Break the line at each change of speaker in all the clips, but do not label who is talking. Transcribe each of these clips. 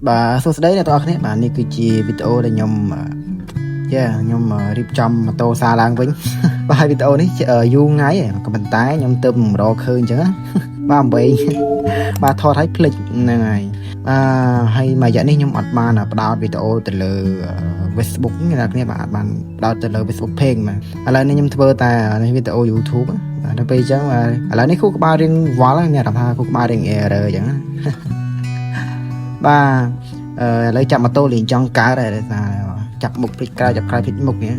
បាទសួស្តីអ្នកទាំងអស់គ្នាបាទនេះគឺជាវីដេអូដែលខ្ញុំយ៉ាខ្ញុំរៀបចំម៉ូតូសារឡើងវិញ បាទហើយវីដេអូនេះយូរថ្ងៃហើយក៏ប៉ុន្តែខ្ញុំទៅមករកឃើញអញ្ចឹងណា បាទអំបី បាទថតឲ្យភ្លេចហ្នឹងហើយបាទហើយមួយរយៈនេះខ្ញុំអត់បានផ្ដោតវីដេអូទៅលើ Facebook អ្នកនរគ្នាបាទអត់បានផ្ដោតទៅលើ Facebook page បាទឥឡូវនេះខ្ញុំធ្វើតែនេះវីដេអូ YouTube បាទដល់ពេលអញ្ចឹងបាទឥឡូវនេះខួរក្បាលរៀងវល់ហើយមានអារម្មណ៍ថាខួរក្បាលរៀង error អញ្ចឹងណា បាទឥឡូវចាប់ម៉ូតូលេងចង់កើតហើយដោយសារចាប់មុខភ្លេចក្រោយចាប់ក្រោយភ្លេចមុខនេះ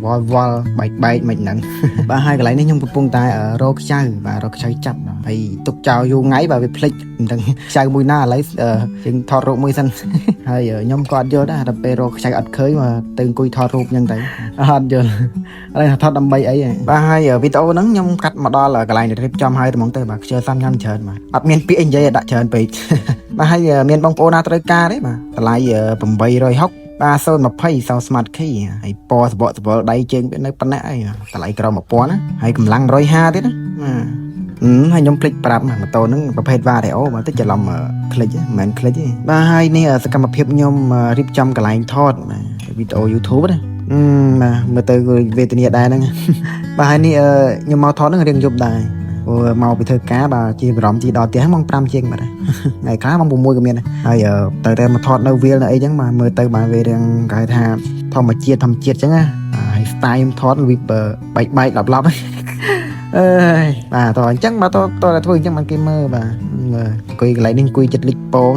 វល់វល់បែកបែកមិនហ្នឹង បាទហើយកន្លែងនេះខ្ញុំកំពុងតែរកខ្ចៅបាទរកខ្ចៅចាប់បាទហើយទុកចោលយូរថ្ងៃបាទវាភ្លេចមិនដឹងខ្ចៅមួយណាឥឡូវយើងថតរូបមួយសិន ហើយខ្ញុំក៏អត់យល់ដែរដល់ពេលរកខ្ចៅអត់ឃើញមកទៅអង្គុយថតរូបអញ្ចឹងទៅអត់យល់ឥឡូវថតដើម្បីអីហ៎បាទហើយវីដេអូហ្នឹងខ្ញុំកាត់មកដល់កន្លែងដែលរៀបចំហើយហ្មងទៅបាទខ្ជិលសាំញ៉ាំច្រើនបាទអត់មានពាក្យអីនិយាយឲ្យដាក់ច្រើនពេក បាទហើយមានបងប្អូនណាត្រូវការទេបាទតម្លៃ860បាទ020សោ smart key ហើយពណ៌សបកសបល់ដៃជើងវានៅប៉ុណ្ណេះអីតម្លៃក្រោម1000ណាហើយកម្លាំង150ទៀតណាបាទអឺហើយខ្ញុំភ្លេចប្រាប់ម៉ូតូហ្នឹងប្រភេទ Vario បាទតិចច្រឡំคลิกមិនមែនคลิกទេបាទហើយនេះសកម្មភាពខ្ញុំរៀបចំកន្លែងថតបាទវីដេអូ YouTube ណាអឺបាទមើលទៅវេទនាដែរហ្នឹង បាទហើយនេះខ្ញុំមកថតហ្នឹងរៀងយប់ដែរព្រោះមកពីធ្វើការបាទជាបារម្ភទីដល់ផ្ទះម៉ោង5ជាងបាទថ្ងៃខ្លះម៉ោង6ក៏មានដែរហើយទៅតែមកថតនៅវាលនៅអីចឹងបាទមើលទៅបាទវារៀងគេហៅថាធម្មជាតិធម្មជាតិចឹងណាហើយ style ខ្ញុំថតវាបែកបែកឡប់ឡប់ អើយបាទតោះអញ្ចឹងបាទតតតែធ្វើអញ្ចឹងបានគេមើលបាទមើលអង្គុយកន្លែងនេះអង្គុយចិត្តលិចពង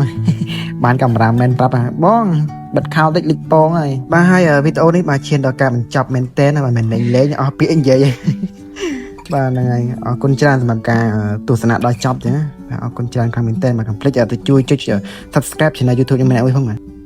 បានកាមេរ៉ាមែនប្រាប់ថាបងបិទខោតិចលិចពងហើយបាទហើយវីដេអូនេះបាទឈានដល់ការបញ្ចប់មែនតើណាបាទមិនលេងលេងអស់ពាក្យនិយាយ បាទហ្នឹងហើយអរគុណច្រើនសម្រាប់ការទស្សនាដល់ចប់ចឹងណាបាទអរគុណច្រើនខ្លាំងមែនតើបាទកុំភ្លេចទៅជួយចុច Subscribe Channel YouTube ខ្ញុំម្នាក់មួយផងបាទ។